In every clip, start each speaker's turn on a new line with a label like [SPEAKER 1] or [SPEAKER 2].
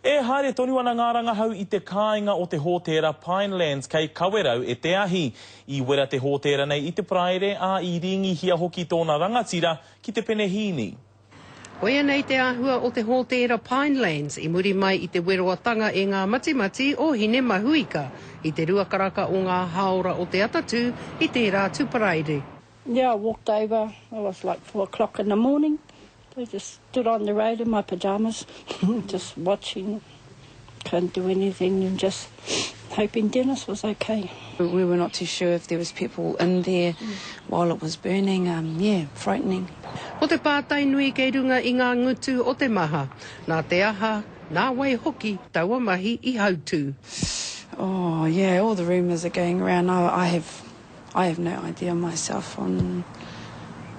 [SPEAKER 1] E haere tonu ana ngā rangahau i te kāinga o te hōtēra Pinelands kei Kawerau e te ahi. I wera te hōtēra nei i te Paraire, ā, i rīngihia hoki tōna rangatira ki te penehīni.
[SPEAKER 2] Koia nei te āhua o te hōtēra Pinelands i muri mai i te weroatanga e ngā matimati o Hinemahuika i te ruakaraka o ngā hāora o te atatū i tērā atu Paraire.
[SPEAKER 3] Yeah, I walked over, it was like four o'clock in the morning, I just stood on the road in my pyjamas, just watching, couldn't do anything and just hoping Dennis was okay.
[SPEAKER 4] We were not too sure if there was people in there while it was burning, um, yeah, frightening.
[SPEAKER 2] Ko te pātai nui kei runga i ngā ngutu o te maha, nā te aha, nā wai hoki taua mahi i hautū?
[SPEAKER 4] Oh yeah, all the rumours are going around, I, I have I have no idea myself on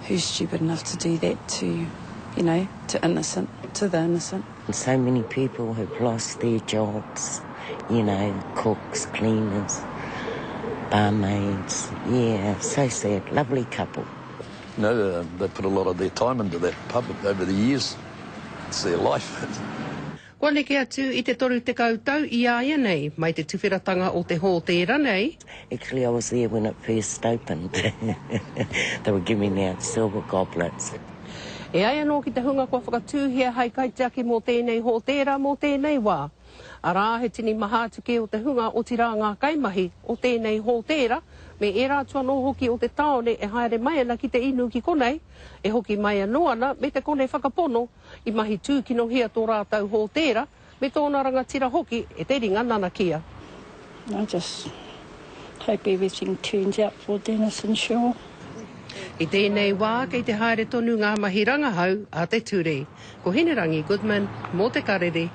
[SPEAKER 4] who's stupid enough to do that to, you know, to innocent, to the innocent.
[SPEAKER 5] So many people have lost their jobs, you know, cooks, cleaners, barmaids. Yeah, so sad. Lovely couple.
[SPEAKER 6] You know, uh, they put a lot of their time into that pub over the years. It's their life.
[SPEAKER 2] Kua neke atu i te 30 tau i a ia nei mai te tuwheratanga o te hōtēra nei.
[SPEAKER 5] Actually I was there when it first opened. They were giving out silver goblets.
[SPEAKER 2] E ai anō ki te hunga kua whakatūhia hai kaitiaki mō tēnei hōtēra mō tēnei wā. Arā, he tini maha atu kē o te hunga otirā ngā kaimahi o tēnei hōtēra me ērā atu anō hoki o te tāone e haere mai ana ki te inu ki konei, e hoki mai anō ana me te kone whakapono I mahi tūkinohia tō rātou hōtēra me tōna rangatira hoki e te ringa nanakia.
[SPEAKER 3] I just hope everything turns out for Dennis and Cheryl.
[SPEAKER 2] I tēnei wā kei te haere tonu ngā mahi rangahau a te ture. Ko Hinerangi Goodman mō Te Karere.